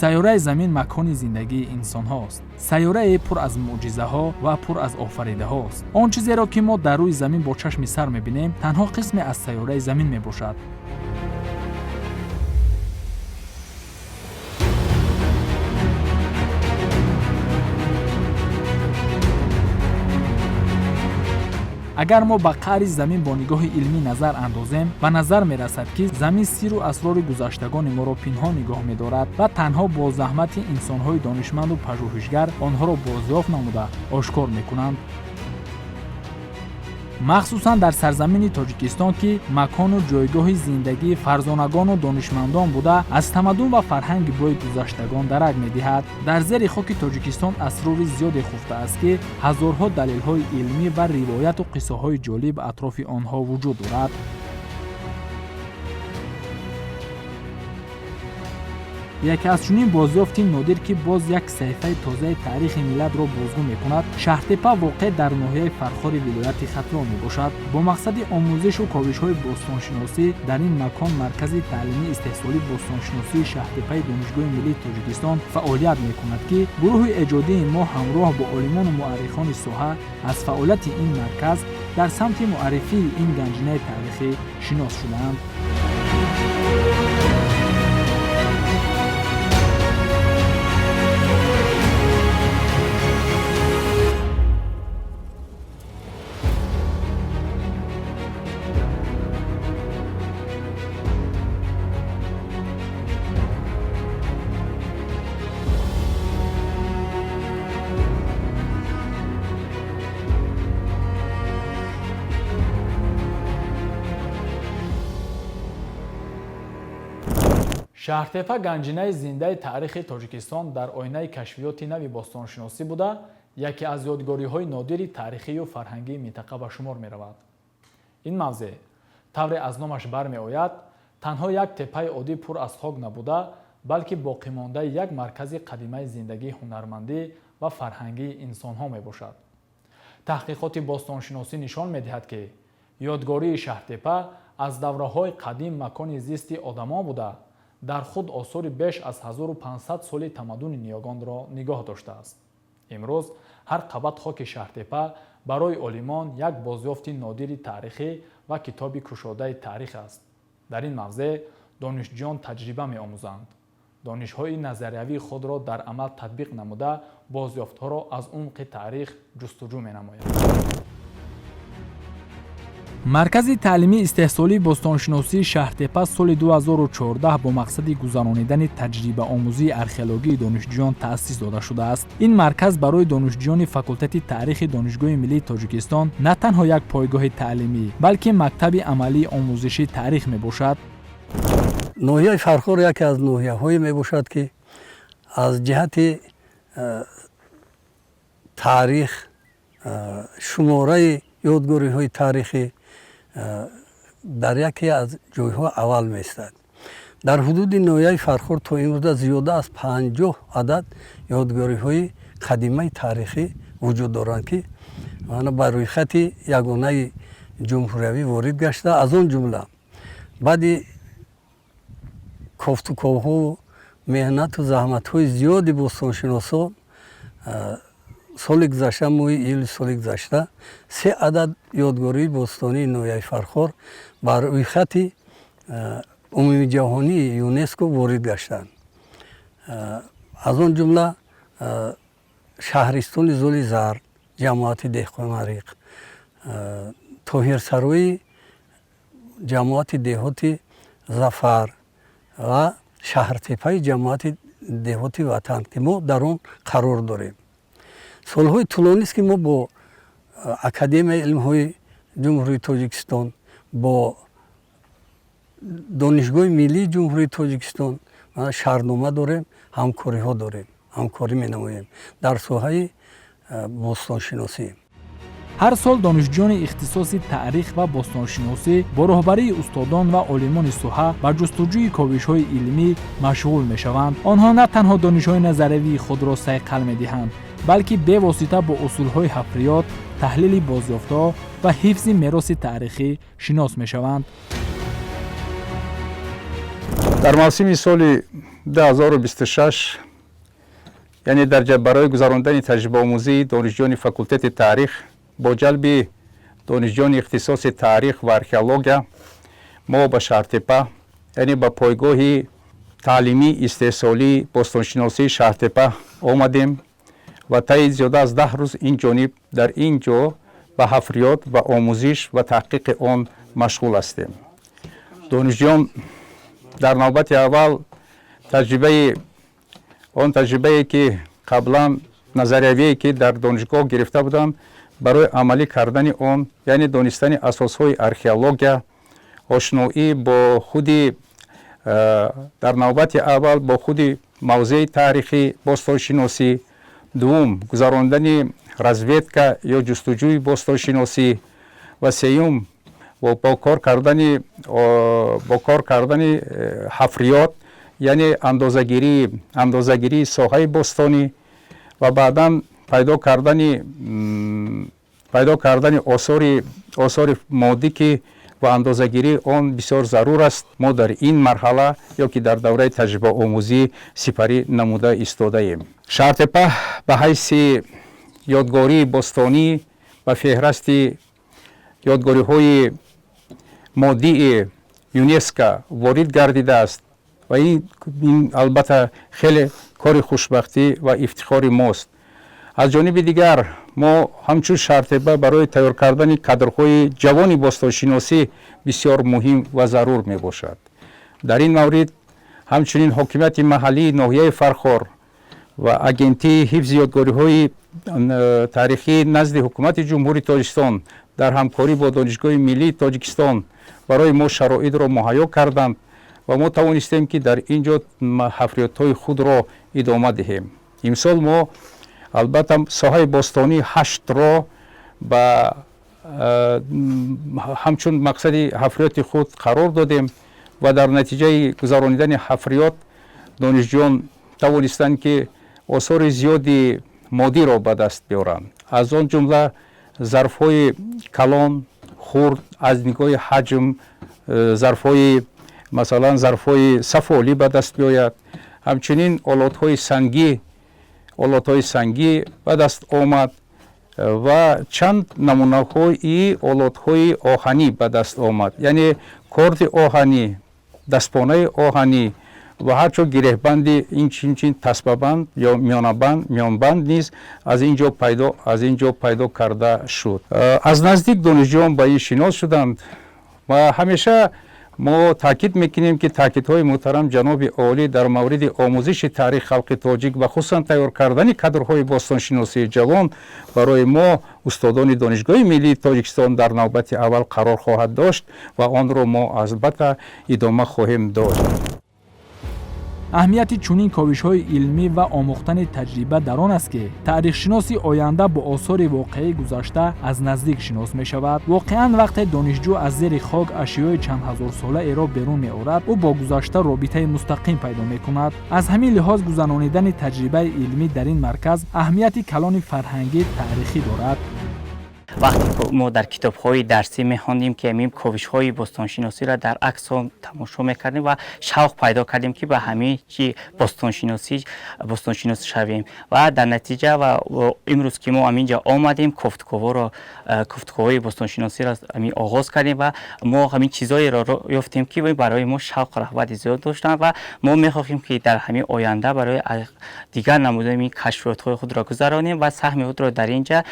Сайёраи Замин макони зиндагии инсонҳост. Сайёрае пур аз мӯъҷизаҳо ва пур аз офаридаҳост. Он чизеро, ки мо дар рӯи замин бо чашми сар мебинем, танҳо қисме аз сайёраи Замин мебошад. Агар мо ба қаъри замин бо нигоҳи илмӣ назар андозем, ба назар мерасад, ки замин сирру асрори гузаштагони моро пинҳон нигоҳ медорад ва танҳо бо заҳмати инсонҳои донишманду пажӯҳишгар онҳоро бозёфт намуда ошкор мекунанд. Махсусан дар сарзамини Тоҷикистон, ки макону ҷойгоҳи зиндагии фарзонагону донишмандон буда, аз тамаддун ва фарҳанги бои гузаштагон дарак медиҳад. Дар зери хоки Тоҷикистон асрори зиёде хуфтааст, ки ҳазорҳо далелҳои илмӣ ва ривояту қиссаҳои ҷолиб атрофи онҳо вуҷуд дорад. Яке аз чунин бозёфти нодир, ки боз як саҳифаи тозаи таърихи миллатро бозгӯ мекунад, Шаҳртепа воқеъ дар ноҳияи Фархори вилояти Хатлон мебошад. Бо мақсади омӯзишу ковишҳои бостоншиносӣ дар ин макон Маркази таълимии истеҳсолии бостоншиносии Шаҳртепаи Донишгоҳи миллии Тоҷикистон фаъолият мекунад, ки гурӯҳи эҷодии мо ҳамроҳ бо олимону муаррихони соҳа аз фаъолияти ин марказ дар самти муаррифии ин ганҷинаи таърихӣ шинос шудаанд. Шаҳртепа ганҷинаи зиндаи таърихи Тоҷикистон дар оинаи кашфиёти нави бостоншиносӣ буда, яке аз ёдгориҳои нодири таърихию фарҳангии минтақа ба шумор меравад. Ин мавзеъ, тавре аз номаш бармеояд, танҳо як теппаи оддӣ пур аз хок набуда, балки боқимондаи як маркази қадимаи зиндагии ҳунармандӣ ва фарҳангии инсонҳо мебошад. Таҳқиқоти бостоншиносӣ нишон медиҳад, ки ёдгории Шаҳртепа аз давраҳои қадим макони зисти одамон буда, дар худ осори беш аз 1500 соли тамаддуни ниёгонро нигоҳ доштааст. Имрӯз ҳар қабат хоки Шаҳртепа барои олимон як бозёфти нодири таърихӣ ва китоби кушодаи таърих аст. Дар ин мавзеъ донишҷӯён таҷриба меомӯзанд, донишҳои назариявии худро дар амал татбиқ намуда, бозёфтҳоро аз умқи таърих ҷустуҷӯ менамоянд. Маркази таълимии истеҳсолии бостоншиносии Шаҳртепа соли 2014 бо мақсади гузаронидани таҷрибаомӯзии археологии донишҷӯён таъсис дода шудааст. Ин марказ барои донишҷӯёни факултети таърихи Донишгоҳи миллии Тоҷикистон на танҳо як пойгоҳи таълимӣ, балки мактаби амалии омӯзиши таърих мебошад. Ноҳияи Фархор яке аз ноҳияҳое мебошад, ки аз ҷиҳати таърих, шумораи ёдгориҳои таърихӣ дар яке аз ҷойҳо аввал меистад. Дар ҳудуди ноҳияи Фархор то имрӯза зиёда аз 50 адад ёдгориҳои қадимаи таърихӣ вуҷуд доранд, ки ба рӯйхати ягонаи ҷумҳуриявӣ ворид гашта. Аз он ҷумла баъди кофтуковҳову меҳнату заҳматҳои зиёди бостоншиносон, соли гузашта, моҳи июли соли гузашта, се адад ёдгории бостонии ноҳияи Фархор ба рӯйхати умумиҷаҳонии ЮНЕСКО ворид гаштанд. Аз он ҷумла шаҳристони Золи Зард, ҷамоати Деҳқонариқ, Тоҳирсарои, ҷамоати деҳоти Зафар ва Шаҳртепаи ҷамоати деҳоти Ватан, ки мо дар он қарор дорем. Солҳои тӯлонист, ки мо бо Академияи илмҳои Ҷумҳурии Тоҷикистон, бо Донишгоҳи миллии Ҷумҳурии Тоҷикистон шартнома дорем, ҳамкориҳо дорем, ҳамкорӣ менамоем дар соҳаи бостоншиносӣ. Ҳар сол донишҷӯёни ихтисоси таърих ва бостоншиносӣ бо роҳбарии устодон ва олимони соҳа ба ҷустуҷӯи ковишҳои илмӣ машғул мешаванд. Онҳо на танҳо донишҳои назариявии худро сайқал медиҳанд, балки бевосита бо усулҳои ҳафриёт, таҳлили бозёфтҳо ва ҳифзи мероси таърихӣ шинос мешаванд. Дар мавсими соли 2026, яъне дар барои гузарондани таҷрибаомӯзии донишҷӯёни факултети таърих бо ҷалби донишҷӯёни ихтисоси таърих ва археология мо ба Шаҳртепа, яъне ба пойгоҳи таълимии истеҳсолии бостоншиносии Шаҳртепа омадем ва таи зиёда аз 10 рӯз ин ҷониб дар ин ҷо ба ҳафриёт ва омӯзиш ва таҳқиқи он машғул ҳастем. Донишҷӯён дар навбати аввал таҷрибаи он таҷрибае, ки қаблан назариявие, ки дар донишгоҳ гирифта буданд, барои амалӣ кардани он, яъне донистани асосҳои археология, ошноӣ бо худи дар навбати аввал бо худи мавзеи таърихӣ бостоншиносӣ, дуввум, гузарондани разведка ё ҷустуҷӯи бостоншиносӣ ва сеюм, бо кор кардани ҳафриёт, яъне андозагирии соҳаи бостонӣ ва баъдан пайдо кардани осори моддӣ, ки ва андозагирии он бисёр зарур аст, мо дар ин марҳала ё ки дар давраи таҷрибаомӯзӣ сипарӣ намуда истодаем. Шаҳртепа ба ҳайси ёдгории бостонӣ ба феҳрасти ёдгориҳои моддии ЮНЕСКО ворид гардидааст ва ин албатта хеле кори хушбахтӣ ва ифтихори мост. Аз ҷониби дигар, мо ҳамчун Шаҳртепа барои тайёр кардани кадрҳои ҷавони бостоншиносӣ бисёр муҳим ва зарур мебошад. Дар ин маврид ҳамчунин ҳокимияти маҳаллии ноҳияи Фархор ва Агентии ҳифзи ёдгориҳои таърихӣ назди Ҳукумати Ҷумҳурии Тоҷикистон дар ҳамкорӣ бо Донишгоҳи миллии Тоҷикистон барои мо шароитро муҳайё карданд ва мо тавонистем, ки дар ин ҷо ҳафриётҳои худро идома диҳем. Имсол мо албатта соҳаи бостонии ҳаштро ба ҳамчун мақсади ҳафриёти худ қарор додем ва дар натиҷаи гузаронидани ҳафриёт донишҷӯён тавонистанд, ки осори зиёди моддиро ба даст биёранд, аз он ҷумла зарфҳои калон, хурд аз нигоҳи ҳаҷм, зарфҳои, масалан, зарфҳои сафолӣ ба даст биёяд. Ҳамчунин олотҳои сангӣ ба даст омад ва чанд намунаҳои олотҳои оҳанӣ ба даст омад, яъне корди оҳанӣ, дастпонаи оҳанӣ ва ҳарчо гиреҳбанди инчунин тасбабанд ё миёнабанд, миёнбанд низ аз ин ҷо пайдо карда шуд. Аз наздик донишҷӯён ба ин шинос шуданд ва ҳамеша мо таъкид мекунем, ки таъкидҳои муҳтарам ҷаноби олӣ дар мавриди омӯзиши таърихи халқи тоҷик ва хусусан тайёр кардани кадрҳои бостоншиносии ҷавон барои мо, устодони Донишгоҳи миллии Тоҷикистон, дар навбати аввал қарор хоҳад дошт ва онро мо албатта идома хоҳем дод. Аҳамияти чунин ковишҳои илмӣ ва омӯхтани таҷриба дар он аст, ки таърихшиноси оянда бо осори воқеии гузашта аз наздик шинос мешавад. Воқеан, вақте донишҷӯ аз зери хок ашёи чандҳазорсолаеро берун меорад, ӯ бо гузашта робитаи мустақим пайдо мекунад. Аз ҳамин лиҳоз гузаронидани таҷрибаи илмӣ дар ин марказ аҳамияти калони фарҳангӣ, таърихӣ дорад. Вақте мо дар китобҳои дарсӣ мехондем, ки ҳамин ковишҳои бостоншиносиро дар аксҳо тамошо мекардем ва шавқ пайдо кардем, ки ба ҳамин чи бостоншинос шавем. Ва дар натиҷа ва имрӯз ки мо ҳаминҷа омадем, кофтуковҳоро, кофтуковҳои бостоншиносиро ҳамин оғоз кардем ва мо ҳамин чизҳоеро ёфтем, ки барои мо шавқу раҳбати зиёд доштанд ва мо мехоҳем, ки дар ҳамин оянда барои дигар намудани кашфиётҳои худро гузаронем ва саҳми худро дар инҷа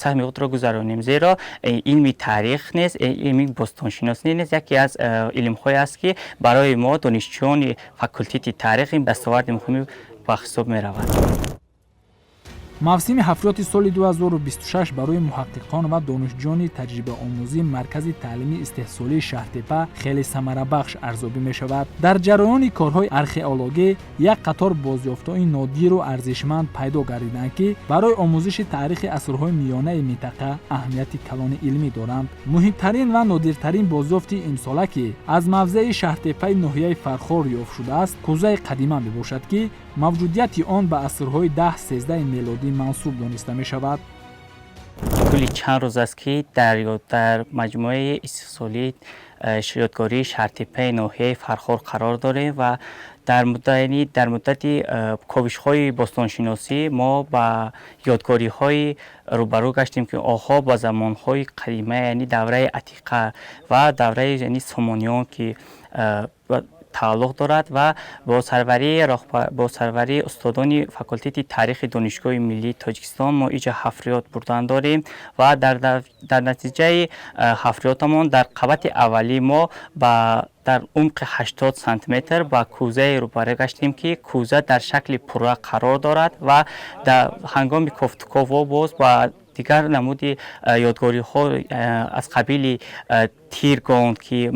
саҳми худро гузаронем, зеро илми таърих нест, илми бостоншиносӣ нест, яке аз илмҳое аст, ки барои мо, донишҷӯёни факултети таърих, ин дастоварди муҳими ба ҳисоб меравад. Мавсими ҳафриёти соли 2026 барои муҳаққиқон ва донишҷӯёни таҷрибаомӯзии Маркази таълимии истеҳсолии Шаҳртепа хеле самарабахш арзёбӣ мешавад. Дар ҷараёни корҳои археологӣ як қатор бозёфтҳои нодиру арзишманд пайдо гардиданд, ки барои омӯзиши таърихи асрҳои миёнаи минтақа аҳамияти калони илмӣ доранд. Муҳимтарин ва нодиртарин бозёфти имсола, ки аз мавзеи Шаҳртепаи ноҳияи Фархор ёфт шудааст, кӯзаи қадима мебошад, ки мавҷудияти он ба асрҳои 10-13 мелодӣ мансуб дониста мешавад. Тӯли чанд рӯз аст, ки дар маҷмӯаи истиқлолии ёдгории Шаҳртеппаи ноҳияи Фархор қарор дорем ва дар муддати ковишҳои бостоншиносӣ мо ба ёдгориҳои рӯбарӯ гаштем, ки онҳо ба замонҳои қадима, яъне давраи атиқа ва давраи, яъне Сомониён, ки тааллуқ дорад. Ва бо сарварии устодони факултети таърихи Донишгоҳи миллии Тоҷикистон мо иҷа ҳафриёт бурдан дорем ва дар натиҷаи ҳафриётамон дар қабати аввалӣ мо ба дар умқи 80 сантиметр ба кӯзае рӯбарӯ гаштем, ки кӯза дар шакли пурра қарор дорад. Ва дар ҳангоми кофтуковҳо боз ба дигар намуди ёдгориҳо аз қабили тиргон, ки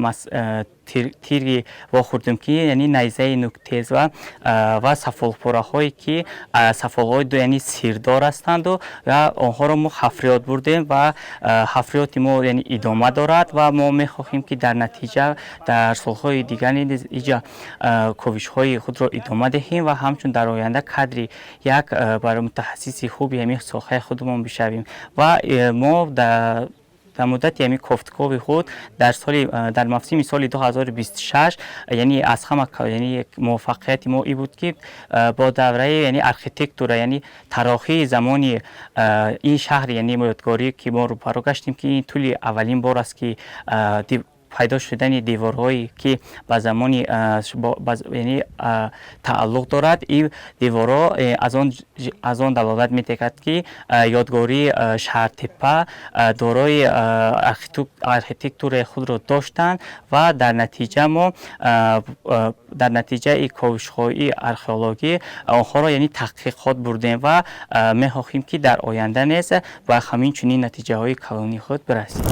тири вохӯрдем, ки яъне найзаи нуктез ва сафолпораҳое, ки сафолҳои яъне сирдор ҳастанду ва онҳоро мо ҳафриёт бурдем. Ва ҳафриёти мо яъне идома дорад ва мо мехоҳем, ки дар натиҷа дар солҳои дигар низ иҷа ковишҳои худро идома диҳем ва ҳамчун дар оянда кадри як барои мутахассиси хуби ҳамин соҳаи худамон бишавем. Ва мо дар муддати ҳамин кофтукови худ дар мавсими соли 2026, яъне аз ҳама, яъне муваффақияти мо ин буд, ки бо давраи, яъне архитектура, яъне тарроҳии замони ин шаҳр, яъне ёдгорӣ, ки мо рӯбарӯ гаштем, ки ин тӯли аввалин бор аст, ки пайдо шудани деворҳое, ки ба замони, яъне тааллуқ дорад. Ин деворҳо аз он далолат медиҳад, ки ёдгории Шаҳртеппа дорои архитектураи худро доштанд. Ва дар натиҷа мо дар натиҷаи ковишҳои археологӣ онҳоро, яъне таҳқиқот бурдем ва мехоҳем, ки дар оянда низ ба ҳамин чунин натиҷаҳои калони худ бирасем.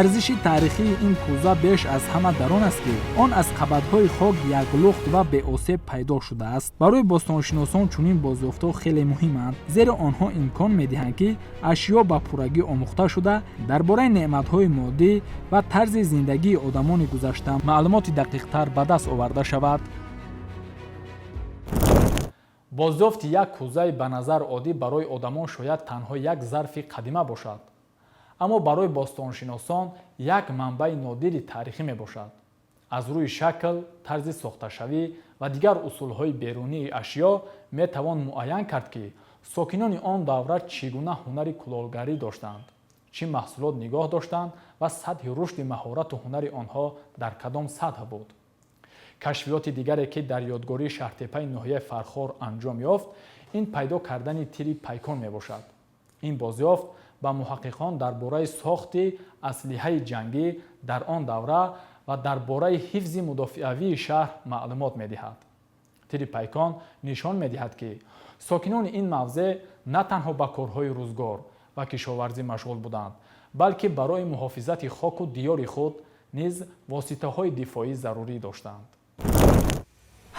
Арзиши таърихии ин кӯза беш аз ҳама дар он аст, ки он аз қабатҳои хок яклухт ва беосеб пайдо шудааст. Барои бостоншиносон чунин бозёфтҳо хеле муҳиманд, зеро онҳо имкон медиҳанд, ки ашё ба пуррагӣ омӯхта шуда, дар бораи неъматҳои моддӣ ва тарзи зиндагии одамони гузашта маълумоти дақиқтар ба даст оварда шавад. Бозёфти як кӯзаи ба назар оддӣ барои одамон шояд танҳо як зарфи қадима бошад, аммо барои бостоншиносон як манбаи нодири таърихӣ мебошад. Аз рӯи шакл, тарзи сохташавӣ ва дигар усулҳои берунии ашё метавон муайян кард, ки сокинони он давра чӣ гуна ҳунари кулолгарӣ доштанд, чӣ маҳсулот нигоҳ доштанд ва сатҳи рушди маҳорату ҳунари онҳо дар кадом сатҳ буд. Кашфиёти дигаре, ки дар ёдгории Шаҳртеппаи ноҳияи Фархор анҷом ёфт, ин пайдо кардани тири пайкон мебошад. Ин бозёфт ба муҳаққиқон дар бораи сохти аслиҳаи ҷангӣ дар он давра ва дар бораи ҳифзи мудофиавии шаҳр маълумот медиҳад. Тири пайкон нишон медиҳад, ки сокинони ин мавзеъ на танҳо ба корҳои рӯзгор ва кишоварзӣ машғул буданд, балки барои муҳофизати хоку диёри худ низ воситаҳои дифоӣ зарурӣ доштанд.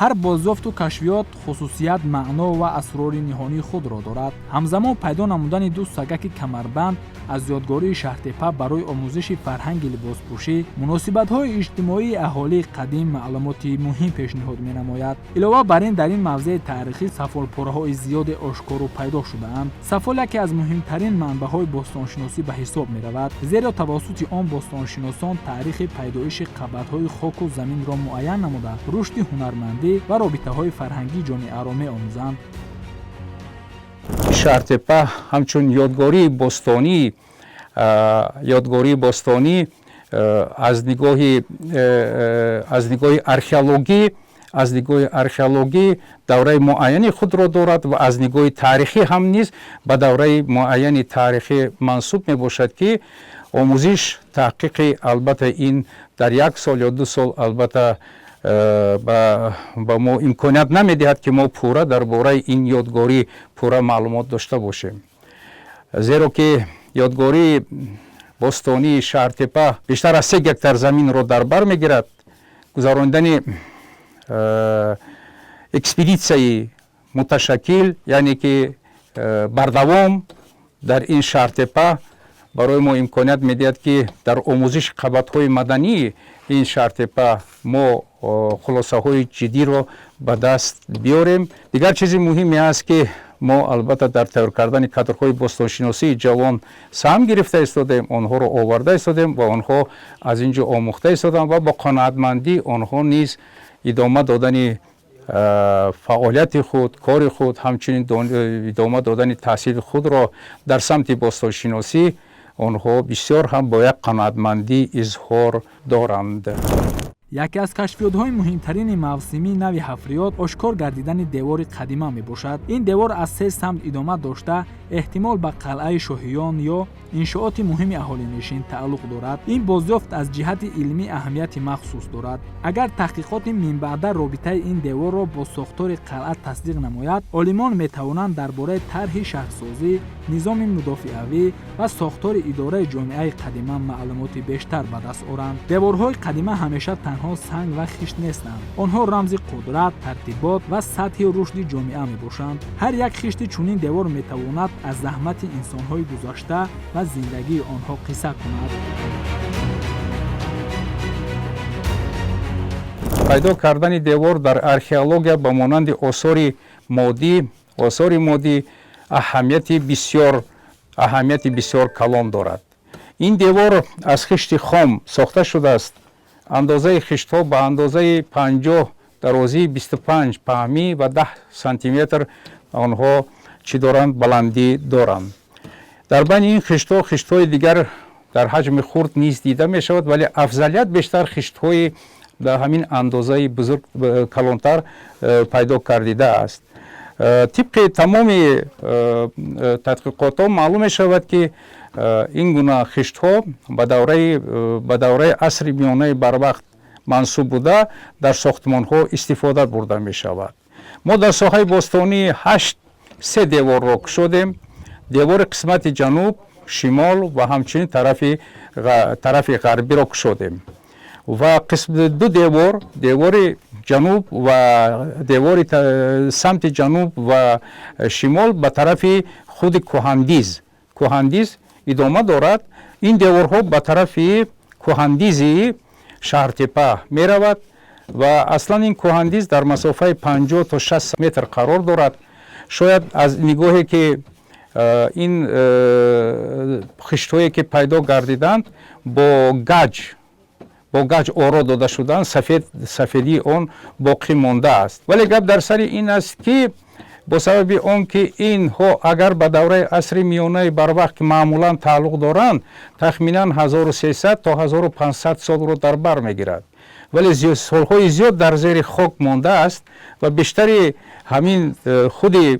Ҳар бозёфту кашфиёт хусусият, маъно ва асрори ниҳонии худро дорад. Ҳамзамон пайдо намудани ду сагаки камарбанд аз ёдгории Шаҳртеппа барои омӯзиши фарҳанги либоспӯшӣ, муносибатҳои иҷтимоии аҳолии қадим маълумоти муҳим пешниҳод менамояд. Илова бар ин, дар ин мавзеи таърихӣ сафолпораҳои зиёде ошкору пайдо шудаанд. Сафол яке аз муҳимтарин манбаъҳои бостоншиносӣ ба ҳисоб меравад, зеро тавассути он бостоншиносон таърихи пайдоиши қабатҳои хоку заминро муайян намуда, рушди ҳунармандӣ ва робитаҳои фарҳангии ҷомеаро меомӯзанд. Шаҳртеппа ҳамчун ёдгории бостонӣ аз нигоҳи археологӣ давраи муайяни худро дорад ва аз нигоҳи таърихӣ ҳам низ ба давраи муайяни таърихӣ мансуб мебошад, ки омӯзиш, таҳқиқи, албатта, ин дар як сол ё 2 сол, албатта, ба мо имконият намедиҳад, ки мо пурра дар бораи ин ёдгорӣ пурра маълумот дошта бошем, зеро ки ёдгории бостонии Шаҳртеппа бештар аз 3 гектар заминро дар бар мегирад. Гузаронидани экспедитсияи муташаккил, яъне ки бардавом дар ин Шаҳртеппа барои мо имконият медиҳад, ки дар омӯзиши қабатҳои мадании ин Шаҳртеппа мо хулосаҳои ҷиддиро ба даст биёрем. Дигар чизи муҳиме аст, ки Мо албатта дар тайёр кардани кадрҳои бостоншиносии ҷавон саҳм гирифта истодаем, онҳоро оварда истодем ва онҳо аз ин ҷо омӯхта истоданд ва бо қаноатмандӣ онҳо низ идома додани фаъолияти худ, кори худ, ҳамчунин идома додани таҳсили худро дар самти бостоншиносӣ онҳо бисёр ҳам бо як қаноатмандӣ изҳор доранд. Яке аз кашфиётҳои муҳимтарини мавсимии нави ҳафриёт ошкор гардидани девори қадима мебошад. Ин девор аз се самт идома дошта, эҳтимол ба қалъаи шоҳиён ё иншооти муҳими аҳолинишин тааллуқ дорад. Ин бозёфт аз ҷиҳати илмӣ аҳамияти махсус дорад. Агар таҳқиқоти минбаъда робитаи ин деворро бо сохтори қалъа тасдиқ намояд, олимон метавонанд дар бораи тарҳи шаҳрсозӣ, низоми мудофиавӣ ва сохтори идораи ҷомеаи қадима маълумоти бештар ба даст оранд. Деворҳои қадима ҳамеша танҳо санг ва хишт нестанд. Онҳо рамзи қудрат, тартибот ва сатҳи рушди ҷомеа мебошанд. Ҳар як хишти чунин девор метавонад аз заҳмати инсонҳои гузашта ва зиндагии онҳо қисса кунад. Пайдо кардани девор дар археология ба монанди осори моддӣ аҳамияти бисёр калон дорад. Ин девор аз хишти хом сохта шудааст. Андозаи хиштҳо ба андозаи 50 дарозии 25 паҳмӣ ва 10 сантиметр онҳо чӣ доранд? Баландӣ доранд. Дар байни ин хиштҳо хиштҳои дигар дар ҳаҷми хурд низ дида мешавад, вале афзалият бештар хиштҳои дар ҳамин андозаи бузург калонтар пайдо кардидааст. Тибқи тамоми тадқиқотҳо маълум мешавад, ки ин гуна хиштҳо ба давраи асри миёнаи барвақт мансуб буда, дар сохтмонҳо истифода бурда мешавад. Мо дар соҳаи бостонии 8 се деворро кушодем. Девори қисмати ҷануб, шимол ва ҳамчунин тарафи ғарбиро кушодем ва ду девор, девори ҷануб ва девори самти ҷануб ва шимол ба тарафи худи кӯҳандиз идома дорад. Ин деворҳо ба тарафи кӯҳандизи Шаҳртепа меравад ва аслан ин кӯҳандиз дар масофаи 50 то 60 метр қарор дорад. Шояд аз нигоҳе ки ин хиштҳое ки пайдо гардиданд бо гаҷ оро дода шуданд, сафедии он боқӣ мондааст. Вале гап дар сари ин аст, ки бо сабаби он ки инҳо агар ба давраи асри миёнаи барвақт ки маъмулан тааллуқ доранд, тахминан 1300 то 1500 солро дар бар мегирад, вале солҳои зиёд дар зери хок мондааст ва бештари ҳамин худи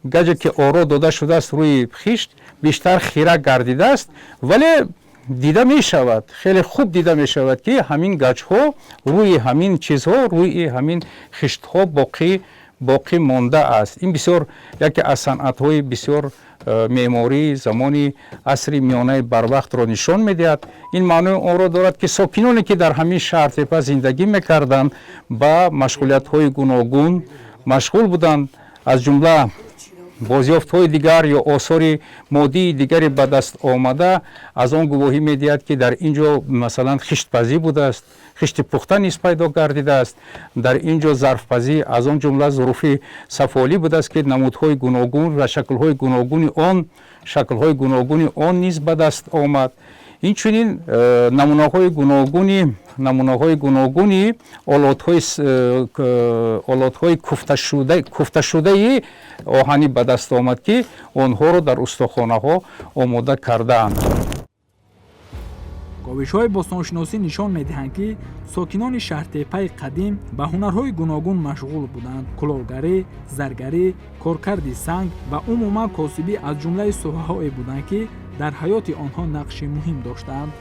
гаҷе ки оро дода шудааст рӯи хишт бештар хира гардидааст, вале дида мешавад, хеле хуб дида мешавад, ки ҳамин гаҷҳо рӯи ҳамин чизҳо, рӯи ҳамин хиштҳо боқӣ мондааст. Ин бисёр яке аз санъатҳои бисёр меъмории замони асри миёнаи барвақтро нишон медиҳад. Ин маънои онро дорад, ки сокиноне ки дар ҳамин Шаҳртепа зиндагӣ мекарданд, ба машғулиятҳои гуногун машғул буданд. Аз ҷумла бозёфтҳои дигар ё осори моддии дигаре ба даст омада аз он гувоҳӣ медиҳад, ки дар ин ҷо масалан хиштпазӣ будааст, хишти пухта низ пайдо гардидааст. Дар ин ҷо зарфпазӣ, аз он ҷумла зуруфи сафолӣ будааст, ки намудҳои гуногун ва шаклҳои гуногуни он низ ба даст омад. Инчунин намунаҳои гуногуни олотҳои куфташудаи оҳанӣ ба даст омад, ки онҳоро дар устохонаҳо омода кардаанд. Ковишҳои бостоншиносӣ нишон медиҳанд, ки сокинони Шаҳртепаи қадим ба ҳунарҳои гуногун машғул буданд. Кулолгарӣ, заргарӣ, коркарди санг ва умуман косибӣ аз ҷумлаи соҳаҳое буданд, ки дар ҳаёти онҳо нақши муҳим доштанд.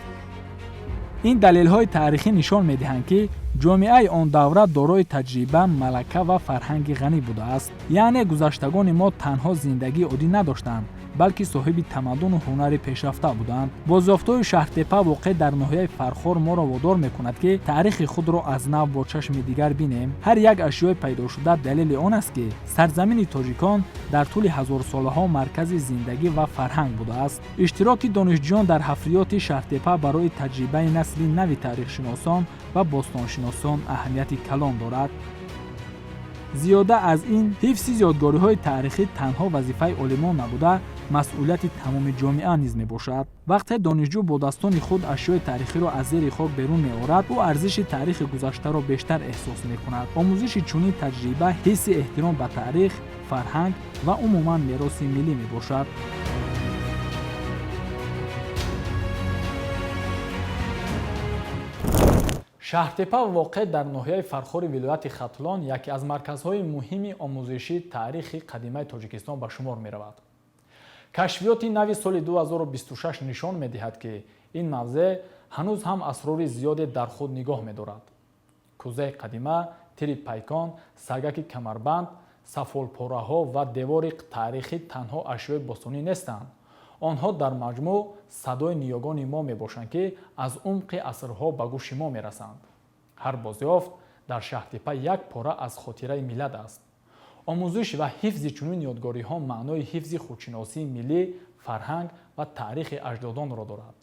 Ин далелҳои таърихӣ нишон медиҳанд, ки ҷомеаи он давра дорои таҷриба, малака ва фарҳанги ғанӣ будааст. Яъне гузаштагони мо танҳо зиндагии оддӣ надоштанд, балки соҳиби тамаддуну ҳунари пешрафта буданд. Бозёфтҳои Шаҳртепа, воқеъ дар ноҳияи Фархор, моро водор мекунад, ки таърихи худро аз нав бо чашми дигар бинем. Ҳар як ашёи пайдошуда далели он аст, ки сарзамини тоҷикон дар тӯли ҳазорсолаҳо маркази зиндагӣ ва фарҳанг будааст. Иштироки донишҷӯён дар ҳафриёти Шаҳртепа барои таҷрибаи насли нави таърихшиносон ва бостоншиносон аҳамияти калон дорад. Зиёда аз ин, ҳифзи ёдгориҳои таърихӣ танҳо вазифаи олимон набуда, масъулияти тамоми ҷомеа низ мебошад. Вақте донишҷӯ бо дастони худ ашёи таърихиро аз зери хок берун меорад, ӯ арзиши таърихи гузаштаро бештар эҳсос мекунад. Омӯзиши чунин таҷриба ҳисси эҳтиром ба таърих, фарҳанг ва умуман мероси миллӣ мебошад. Шаҳртепа воқеъ дар ноҳияи Фархори вилояти Хатлон яке аз марказҳои муҳими омӯзишии таърихи қадимаи Тоҷикистон ба шумор меравад. Кашфиёти нави соли 2026 нишон медиҳад, ки ин мавзеъ ҳанӯз ҳам асрори зиёде дар худ нигоҳ медорад. Кӯзаи қадима, тири пайкон, сагаки камарбанд, сафолпораҳо ва девори таърихӣ танҳо ашёи бостонӣ нестанд. Онҳо дар маҷмӯъ садои ниёгони мо мебошанд, ки аз умқи асрҳо ба гӯши мо мерасанд. Ҳар бозёфт дар Шаҳртепа як пора аз хотираи миллат аст. Омӯзиш ва ҳифзи чунин ёдгориҳо маънои ҳифзи худшиносии миллӣ, фарҳанг ва таърихи аҷдодонро дорад.